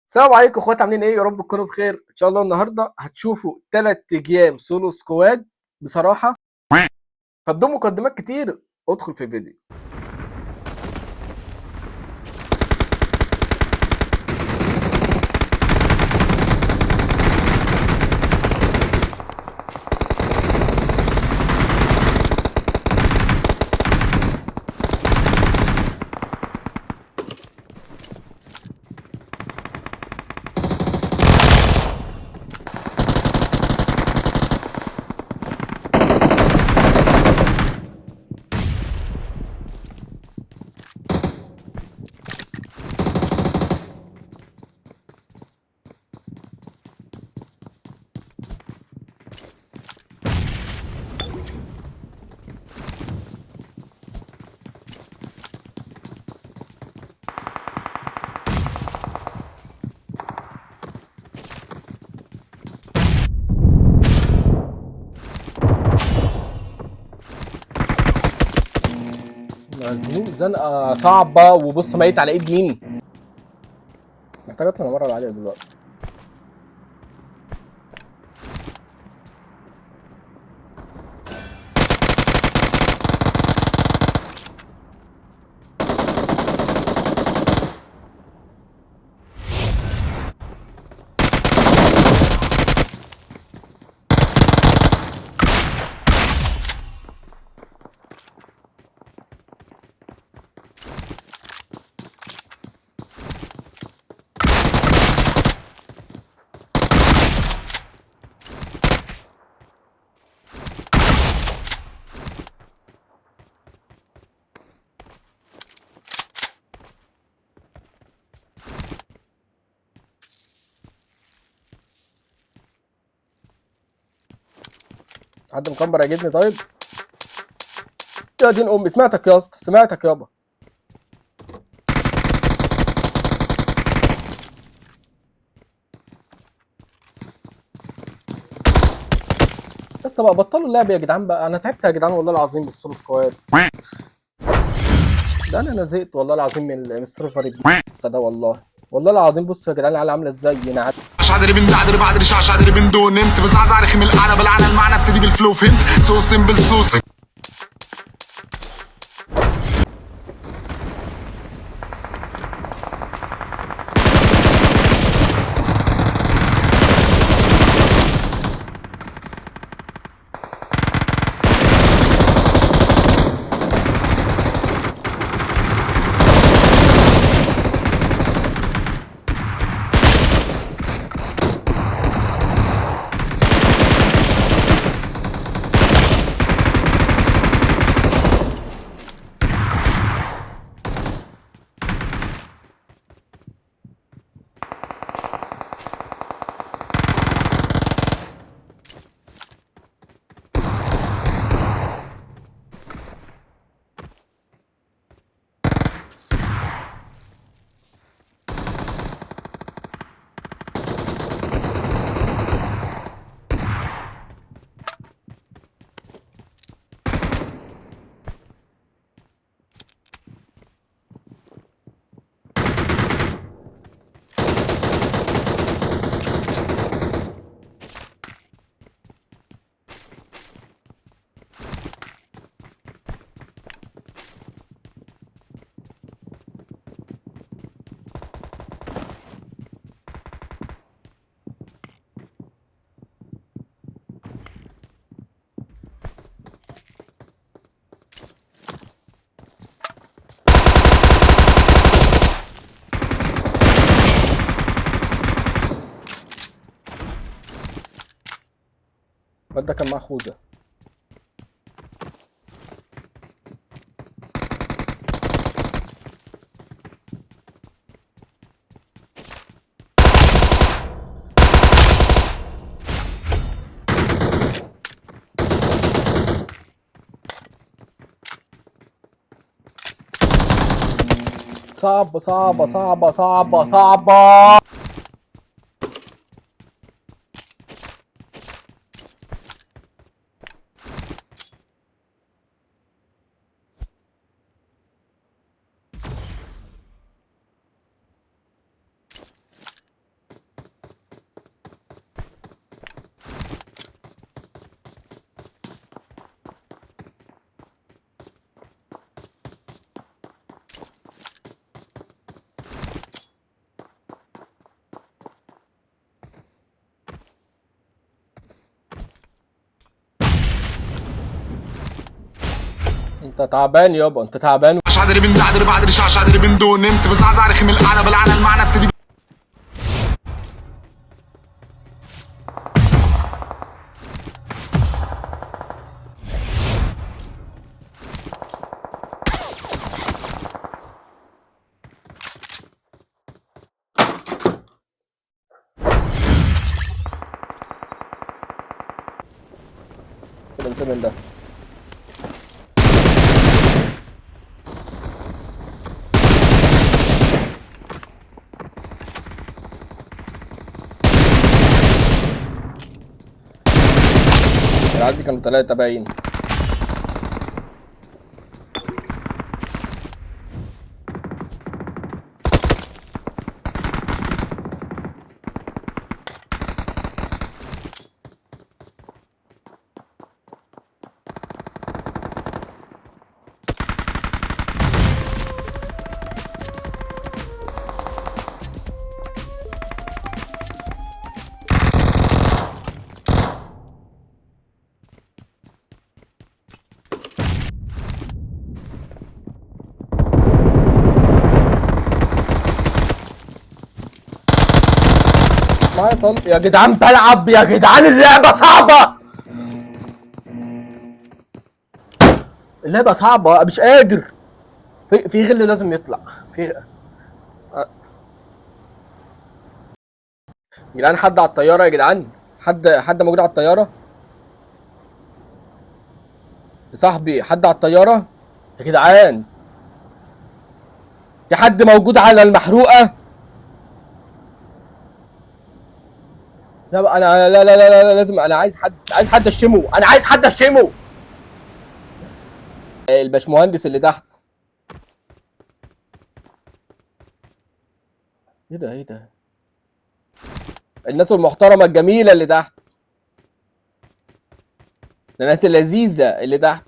السلام عليكم اخوات، عاملين ايه؟ يا رب تكونوا بخير ان شاء الله. النهارده هتشوفوا 3 game solo squad بصراحة، فبدون مقدمات كتير ادخل في الفيديو. مزنوق زنقه صعبة، وبص ميت على ايد مين. محتاج اطلع مرة العالية دلوقتي. حد مكمبر يجيبني؟ طيب يا دين امي، سمعتك يا اسطى، سمعتك يابا. يا اسطى بقى بطلوا اللعب يا جدعان بقى، انا تعبت يا جدعان والله العظيم بال solo squad ده. انا زهقت والله العظيم من ال server ده والله، والله العظيم. بصوا يا جدعان العيال عامله ازاي. ينعت شعدري بن دعدري بعدري شع شعدري بن دو نمت بزعزع رخم القعدة بلعنه المعنى ابتدي بال flow فهمت so simple so الواد ده كان معاه خوذه. صعبة صعبة صعبة صعبة صعبة. انت تعبان يابا، انت تعبان. شعدري بن دعدري بعدري شعشعدري بن دو نمت بزعزع رخم القعدة بلعنا المعنى ابتدي كده مسمن ده. العيال دي كانوا 3 باين. معايا طلق يا جدعان، بلعب يا جدعان، اللعبة صعبة، اللعبة صعبة، مش قادر. في غل لازم يطلع. في جدعان حد على الطيارة يا جدعان، حد موجود على الطيارة يا صاحبي، حد على الطيارة يا جدعان، في حد موجود على المحروقة؟ لا بقى، انا لا لا لا لا، لا لازم، انا عايز حد، عايز حد اشتمه، انا عايز حد اشتمه. الباشمهندس اللي تحت. ايه ده؟ ايه ده؟ الناس المحترمة الجميلة اللي تحت، الناس اللذيذة اللي تحت.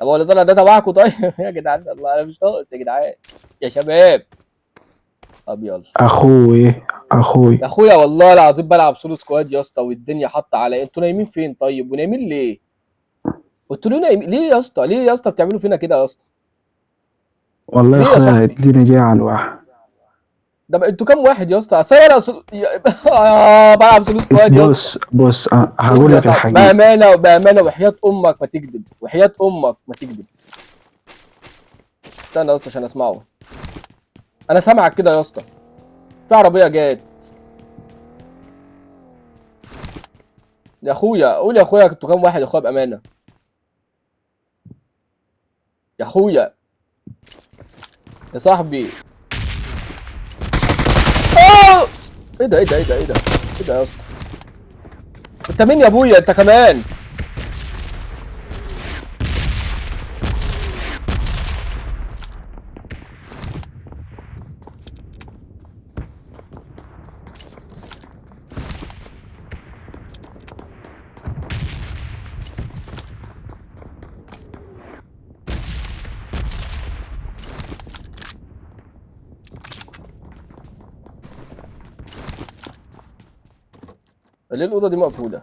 طب هو اللي طلع ده تبعكم؟ طيب يا جدعان الله، انا مش ناقص يا جدعان يا شباب. طب يلا. اخوي اخوي يا اخويا والله العظيم بلعب solo squad يا اسطى والدنيا حاطه عليا. انتوا نايمين فين طيب؟ ونايمين ليه؟ قلت له نايم ليه يا اسطى؟ ليه يا اسطى بتعملوا فينا كده يا اسطى؟ والله يا ليه يا اخويا صاحبي؟ الدنيا جاية على الواحد. ده انتوا كام واحد يا اسطى؟ اصل انا بلعب solo squad يا اسطى. بص بص، قول هقول يا لك صاحبي الحقيقة. بامانه بامانه، وحياه امك ما تكذب، وحياه امك ما تكذب. استنى يا اسطى عشان اسمعه. انا سامعك كده يا اسطى. في عربية جات يا اخويا. قول يا اخويا كنتوا كام واحد يا اخويا بامانه يا اخويا يا صاحبي؟ اه ايه ده؟ ايه ده؟ ايه ده؟ ايه ده؟ ايه ده يا اسطى؟ انت مين يا ابويا؟ انت كمان؟ ليه الاوضة دي مقفولة؟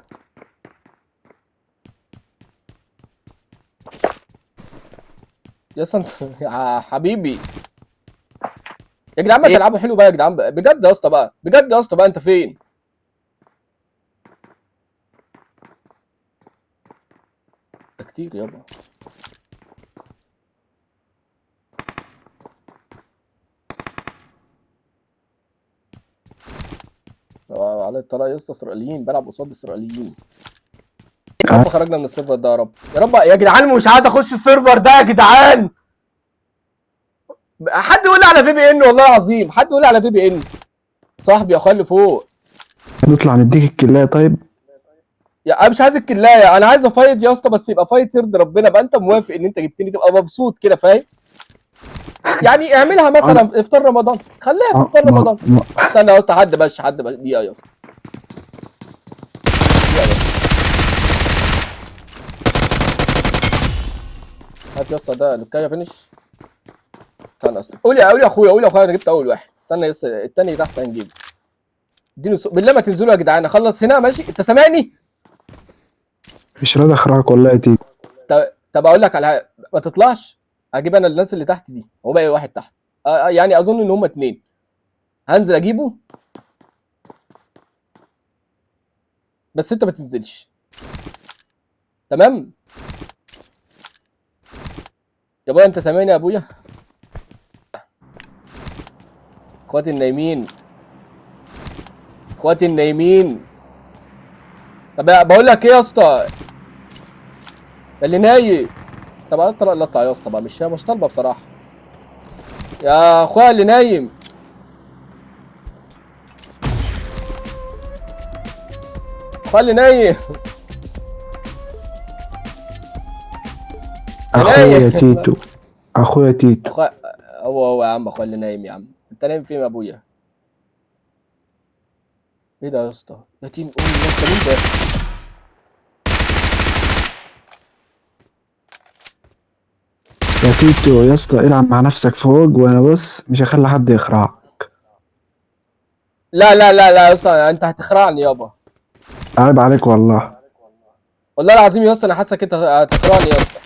يا اسطى انت يا حبيبي يا جدعان ما ايه؟ تلعبوا حلو بقى يا جدعان بقى. بجد يا اسطى بقى، بجد يا اسطى بقى، انت فين؟ ده كتير يابا. على الطلاق يا اسطى اسرائيليين، بلعب قصاد اسرائيليين. يا رب خرجنا من ال server ده يا رب، يا رب يا جدعان مش عايز اخش ال server ده يا جدعان. حد يقول لي على VPN، والله العظيم حد يقول لي على VPN. صاحبي يا اخويا اللي فوق. نطلع نديك الكلاية طيب. يا انا مش عايز الكلايه، انا عايز ا fight يا اسطى، بس يبقى fight يرضي ربنا. بقى انت موافق ان انت جبتني تبقى مبسوط كده فاهم؟ يعني اعملها مثلا في افطار رمضان، خليها في افطار رمضان. استنى يا اسطى، حد بس، حد بس دقيقة يا اسطى، دقيقة بس. هات يا اسطى ده لوكايا finish. استنى يا اسطى، قول يا، قول يا اخويا، قول يا اخويا، انا جبت اول واحد. استنى يا اسطى التاني تحت هنجيبه. اديني بالله ما تنزلوا يا جدعان، اخلص هنا ماشي. انت سامعني؟ مش راضي اخرجك والله يا تيتو. طب اقول لك على حاجة، ما تطلعش، هجيب انا الناس اللي تحت دي، هو باقي واحد تحت. يعني اظن ان هم اتنين. هنزل اجيبه بس انت ما تنزلش. تمام يا ابويا؟ انت سامعني يا ابويا؟ اخواتي النايمين، اخواتي النايمين. طب بقول لك ايه يا اسطى، اللي نايم. طب اطلع، لا اطلع يا اسطى بقى، مش طالبه بصراحة. يا اخويا اللي نايم، اخويا اللي نايم. اخويا تيتو، اخويا تيتو. اخويا هو هو يا عم، اخويا اللي نايم يا عم. انت نايم فين يا ابويا؟ ايه ده يا اسطى؟ يا تين امي يا اسطى، مين ده؟ يا تيتو يا اسطى العب مع نفسك فوق، وانا بص مش هخلي حد يخرعك. لا لا لا لا يا اسطى، انت هتخرعني يابا. عيب عليك والله. والله العظيم يا اسطى انا حاسك انت هتخرعني يا اسطى.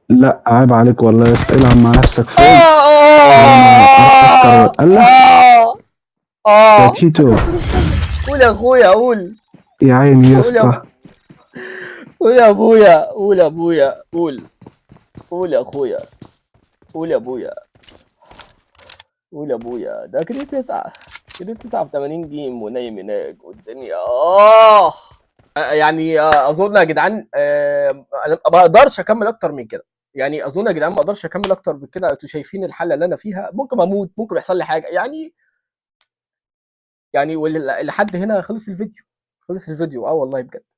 لا عيب عليك والله يا اسطى، العب مع نفسك فوق. آه الله. آه يا آه. تيتو. قول يا اخويا، قول. يا عيني يا قول يا اسطى. قول يا ابويا، قول يا ابويا، قول، قول يا اخويا، قول يا ابويا، قول يا ابويا. ده كده 9، كده 89 game ونايم هناك والدنيا. يعني اظن يا جدعان، أنا ما اقدرش اكمل اكتر من كده. يعني اظن يا جدعان ما اقدرش اكمل اكتر من كده. انتوا شايفين الحالة اللي انا فيها، ممكن اموت، ممكن يحصل لي حاجة. يعني لحد هنا خلص الفيديو، خلص الفيديو. والله بجد.